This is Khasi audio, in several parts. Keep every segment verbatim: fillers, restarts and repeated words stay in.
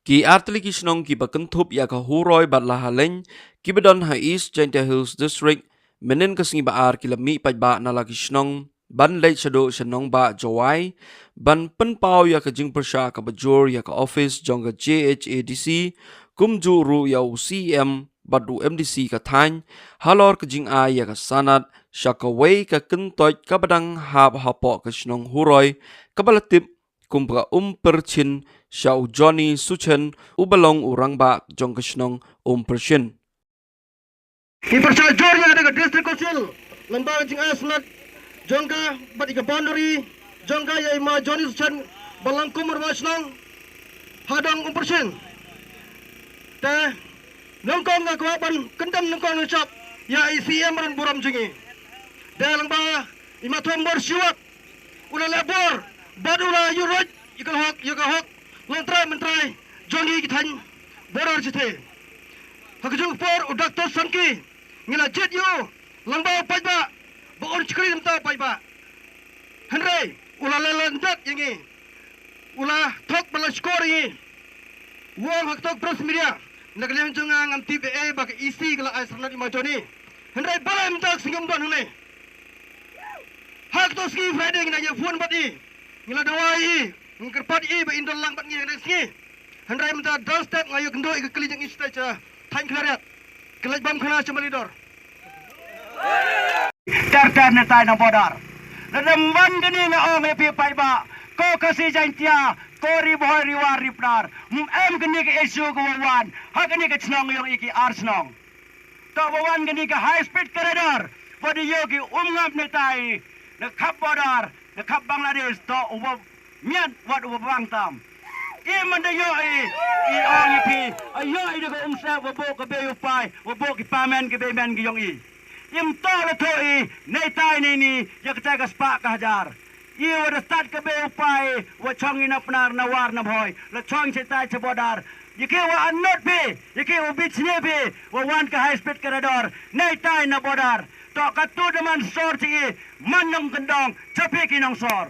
Ki artylli ki shnong kiba kynthup ïa ka Huroi bad Lahaleiñ kiba don ha East Jaintia Hills District, mynnin ka sngi ba ar ki la mih paidbah na la ki shnong ban leit shaduh sha Nongbah Jowai ban pynpaw ïa ka jingpyrshah kaba jur ïa ka office jong ka J H A D C, kumjuh ruh ïa u C E M bad u M D C ka thaiñ, halor ka jingai ïa ka sanad sha kawei ka kyntoit kaba dang hap hapoh ka shnong Huroi, kaba la tip kum ka Umpyrchin, sha u Johnny Suchen, uba long u rangbah jong ka shnong Umpyrchin. Ki pyrshah jur ïa ka District Council lyngba ka jingai sanad jong ka bad ïa ka boundary jong ka ïa i ma Johnny Suchen ba long kum u rangbah shnong ha dong Umpyrchin. Te nyngkong nga kwah ban kyndem nyngkong nyngshap ïa i C E M rangbah burom jong ngi. Te lyngba i ma Thombor Shiwat u la leh bor bad u la ïuh ruh ïa ka hok, ïa ka hok longtrai myntrai jong ngi ki thaiñ border jong ngi. Ha kajuh ka por u Doctor Sangki ngi la jied ïa u lyngba u paidbah ba un shakri na ka bynta u paidbah. Hynrei u la leh lyndet ïa ngi, u la thok ba la shkor ïa ngi. U ong ha kato ka press media, na ka liang jong nga ngam tip ei ei ba ka E C ka la ai sanad ïa i ma Johnny. Hynrei balei mynta ka sngi um don hangne? Ha kato ka sngi Friday ngi la ïa phone bad i, ngi la dawa ïa i, ngi kyrpad ïa i ba in don lang bad ngi ha kane ka sngi. Hynrei mynta doorstep nga ïakynduh ïa ka kylli jong i sha thaiñ Khliehriat. Ka leit bam khana sha Mawlai Dor. Ter ter neitai na border. Lada ym wan kane nga ong ïa phi paidbah, ko Khasi Jaiñtia, ko Ri Bhoi, Ri War, Ri Pnar, ym em kane ka issue ka wa wan ha kane ka shnong jong i ki ar shnong. To wa wan kane ka high speed corridor, wa da ïoh ki umngap neitai na khap border, na khap Bangladesh, to uba miat wat uba bang tam. I man da ïoh i, i ong i phi, a ïoh i da ka umsep wa buh ka bei u pai, wa buh ki pamen ki bei men ki jong i. Im to la thoh i neitai neini ïa katai ka spah ka hajar. I wa da stad ka bei u pai wa chong i na Pnar na War na Bhoi, la chong cheitai cha border. Ïa ki wa anot phi, ïa ki wa bit sni phi, wa wan ka high speed corridor neitai na border. To katu da man sor chi i man nongkyndong cha phi ki nongsor.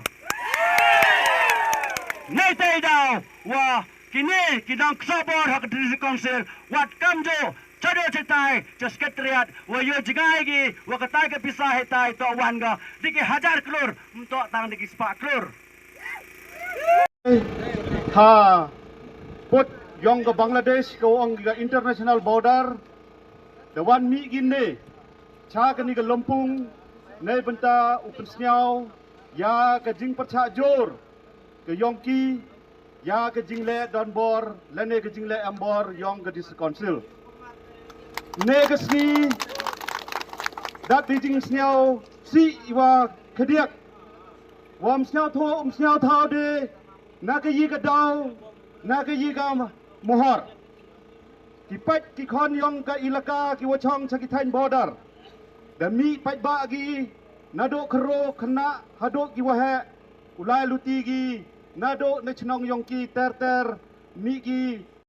Neitai daw wa kine ki nongksoh bor ha ka District Council wat kamjooh cha do cheitai cha Secretariat wa ïoh jngai ki wa katai ka pisa heitai to wan ka da ki hajar klur, ym to tang da ki spah klur. Ha pud jong ka Bangladesh ka ong ka international border, da wan mih kine cha kane ka lympung neibynta u pynsngew ïa ka jingpyrshah jur ka jong ki ïa ka jingleh don bor lane ka jingleh em bor jong ka District Council. Ne ka sngi dat di jingsngew sih wa khadiak wa ym sngew thaw, ym sngew thaw de na ka ïi ka daw, na ka ïi ka mohor. Ki peit ki khon jong ka ilaka ki wa chong cha ki thaiñ border, da mih paidbah ki naduh khyro khynnah haduh ki waheh, u lai luti ki naduh na chnong jong ki ter ter, mih ki